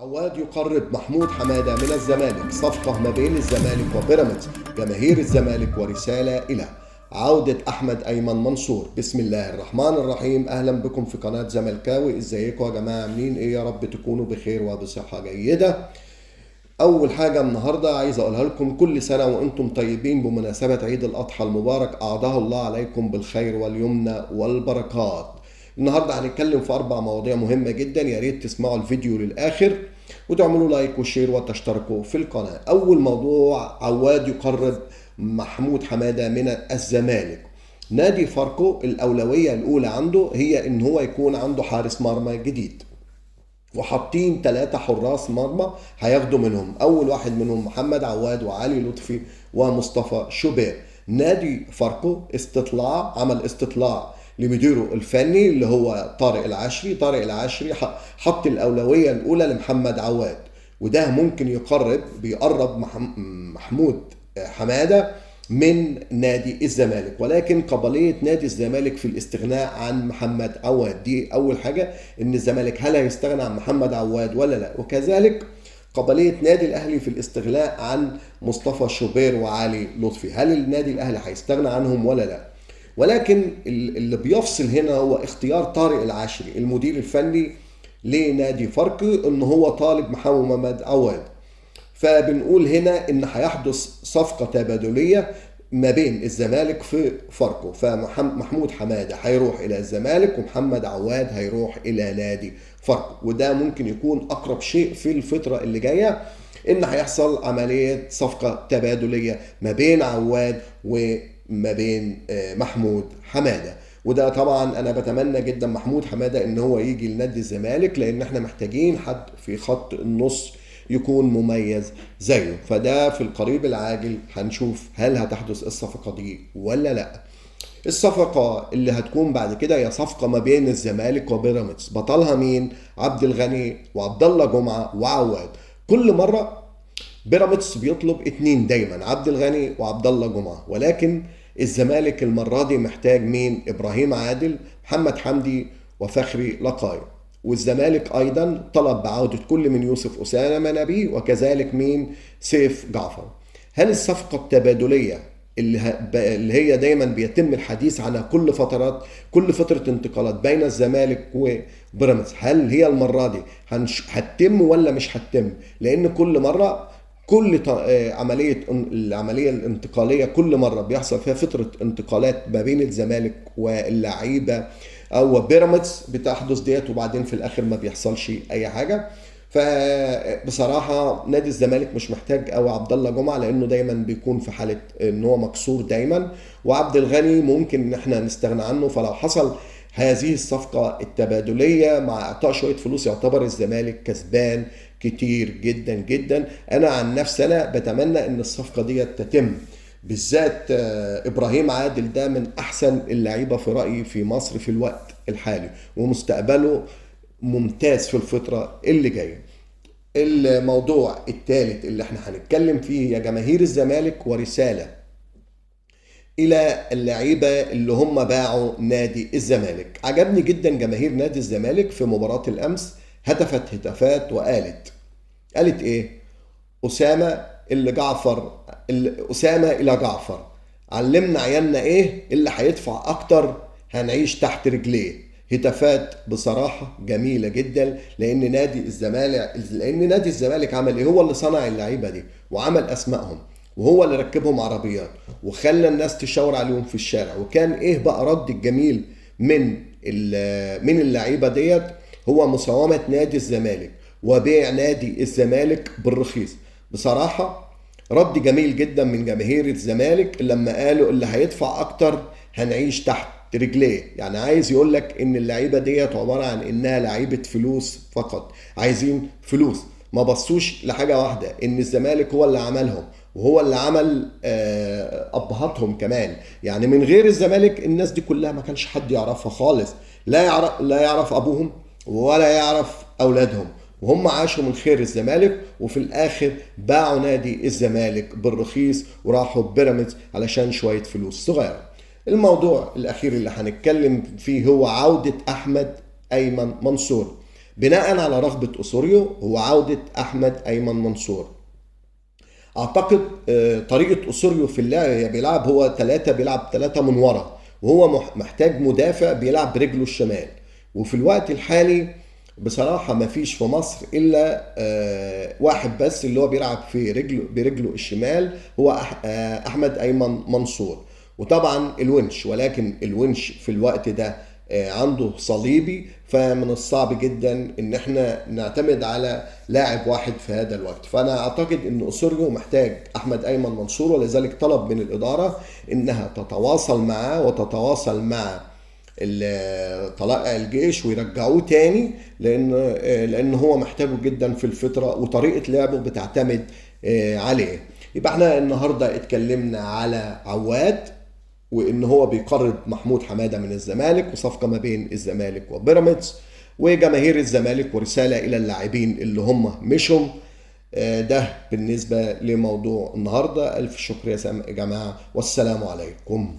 عواد يقرب محمود حمادة من الزمالك، صفقة ما بين الزمالك وبيراميدز، جماهير الزمالك ورسالة إلى عودة أحمد أيمن منصور. بسم الله الرحمن الرحيم. أهلا بكم في قناة زملكاوي. ازيكم يا جماعة؟ عاملين ايه؟ يا رب تكونوا بخير وبصحة جيدة. أول حاجة النهاردة عايز أقولها لكم، كل سنة وأنتم طيبين بمناسبة عيد الأضحى المبارك، أعاده الله عليكم بالخير واليمنى والبركات. النهاردة هنتكلم في 4 مواضيع مهمة جدا، يا ريت تسمعوا الفيديو للآخر وتعملوا like و share وتشتركوا في القناة. أول موضوع، عواد يقرب محمود حمادة من الزمالك. نادي فاركو الأولوية الأولى عنده هي إن هو يكون عنده حارس مرمى جديد، وحاطين 3 حراس مرمى هياخدوا منهم. أول واحد منهم محمد عواد وعلي لطفي ومصطفى شوبير. نادي فاركو عمل استطلاع لمديره الفني اللي هو طارق العشري. طارق العشري حط الأولوية الأولى لمحمد عواد، وده ممكن بيقرب محمود حمادة من نادي الزمالك، ولكن قابلية نادي الزمالك في الاستغناء عن محمد عواد دي أول حاجة، إن الزمالك هل هيستغنى عن محمد عواد ولا لا، وكذلك قابلية نادي الأهلي في الاستغناء عن مصطفى شوبير وعلي لطفي، هل النادي الأهلي هيستغنى عنهم ولا لا. ولكن اللي بيفصل هنا هو اختيار طارق العشري المدير الفني لنادي فاركو، إن هو طالب محمد عواد. فبنقول هنا إن هيحدث صفقة تبادلية ما بين الزمالك في فاركو، فمحمود حمادة هيروح إلى الزمالك ومحمد عواد هيروح إلى نادي فاركو، وده ممكن يكون أقرب شيء في الفترة اللي جاية، إن هيحصل عملية صفقة تبادلية ما بين عواد وما بين محمود حمادة. وده طبعا أنا بتمنى جدا محمود حمادة إن هو يجي لنادي الزمالك، لأن احنا محتاجين حد في خط النص يكون مميز زيه. فده في القريب العاجل هنشوف هل هتحدث الصفقة دي ولا لا. الصفقة اللي هتكون بعد كده هي صفقة ما بين الزمالك وبيراميدز، بطلها مين؟ عبد الغني وعبد الله جمعة وعواد. كل مرة بيراميدز بيطلب 2 دايما، عبد الغني وعبد الله جمعة، ولكن الزمالك المرة دي محتاج مين؟ إبراهيم عادل، محمد حمدي، وفخري لقاي. والزمالك أيضا طلب بعودة كل من يوسف أسامة نبيه وكذلك مين؟ سيف جعفر. هل الصفقة التبادلية اللي هي دايما بيتم الحديث عنها كل فترة انتقالات بين الزمالك وبيراميدز، هل هي المرة دي هتتم ولا مش هتتم؟ لأن كل مرة كل عملية العملية الانتقالية كل مرة بيحصل فيها فترة انتقالات ما بين الزمالك واللعيبة أو بيراميدز بتحدث ديت، وبعدين في الآخر ما بيحصلش أي حاجة. فبصراحة نادي الزمالك مش محتاج أو عبد الله جمعة، لأنه دايما بيكون في حالة إن هو مكسور دايما، وعبد الغني ممكن إن احنا نستغنى عنه. فلو حصل هذه الصفقة التبادلية مع إعطاء شوية فلوس يعتبر الزمالك كسبان كتير جدا جدا. أنا عن نفسي أنا بتمنى إن الصفقة دي تتم، بالذات إبراهيم عادل ده من أحسن اللعيبة في رأيي في مصر في الوقت الحالي، ومستقبله ممتاز في الفترة اللي جاية. الموضوع الثالث اللي احنا هنتكلم فيه يا جماهير الزمالك، ورسالة إلى اللعيبة اللي هم باعوا نادي الزمالك. عجبني جدا جماهير نادي الزمالك في مباراة الأمس، هتفت هتافات وقالت، قالت إيه؟ أسامة اللي جعفر، اللي أسامة إلى جعفر، علمنا عيالنا إيه اللي هيدفع أكتر هنعيش تحت رجليه. هتافات بصراحة جميلة جدا، لأن نادي الزمالك عمل إيه؟ هو اللي صنع اللعيبة دي وعمل أسمائهم، وهو اللي ركبهم عربيات وخلى الناس تشاور عليهم في الشارع. وكان إيه بقى رد الجميل من اللعيبة ديت؟ هو مساومة نادي الزمالك وبيع نادي الزمالك بالرخيص. بصراحة رد جميل جدا من جماهير الزمالك لما قالوا اللي هيدفع أكتر هنعيش تحت رجليه. يعني عايز يقولك إن اللعيبة ديت عبارة عن إنها لعيبة فلوس فقط، عايزين فلوس، ما بصوش لحاجة واحدة، إن الزمالك هو اللي عملهم وهو اللي عمل أبهاتهم كمان. يعني من غير الزمالك الناس دي كلها ما كانش حد يعرفها خالص، لا يعرف أبوهم ولا يعرف أولادهم، وهم عاشوا من خير الزمالك، وفي الآخر باعوا نادي الزمالك بالرخيص وراحوا بيراميدز علشان شوية فلوس صغيرة. الموضوع الأخير اللي هنتكلم فيه هو عودة أحمد أيمن منصور. بناء على رغبة أوسوريو هو عودة أحمد أيمن منصور. أعتقد طريقة أوسوريو في اللعب، هي بيلعب هو 3، بيلعب 3 من ورا، وهو محتاج مدافع بيلعب برجله الشمال. وفي الوقت الحالي بصراحة ما فيش في مصر إلا واحد بس اللي هو بيلعب في رجله برجله الشمال، هو أحمد أيمن منصور، وطبعا الونش. ولكن الونش في الوقت ده عنده صليبي، فمن الصعب جدا ان احنا نعتمد على لاعب واحد في هذا الوقت. فانا اعتقد ان أوسوريو محتاج احمد ايمن منصور، ولذلك طلب من الادارة انها تتواصل معاه وتتواصل مع طلائع الجيش ويرجعوه تاني، لان هو محتاجه جدا في الفترة، وطريقه لعبه بتعتمد عليه. يبقى احنا النهارده اتكلمنا على عواد، وان هو بيقرب محمود حمادة من الزمالك، وصفقه ما بين الزمالك وبيراميدز، وجماهير الزمالك، ورسالة الى اللاعبين اللي هم مشوا. ده بالنسبة لموضوع النهارده. الف شكر يا جماعة، والسلام عليكم.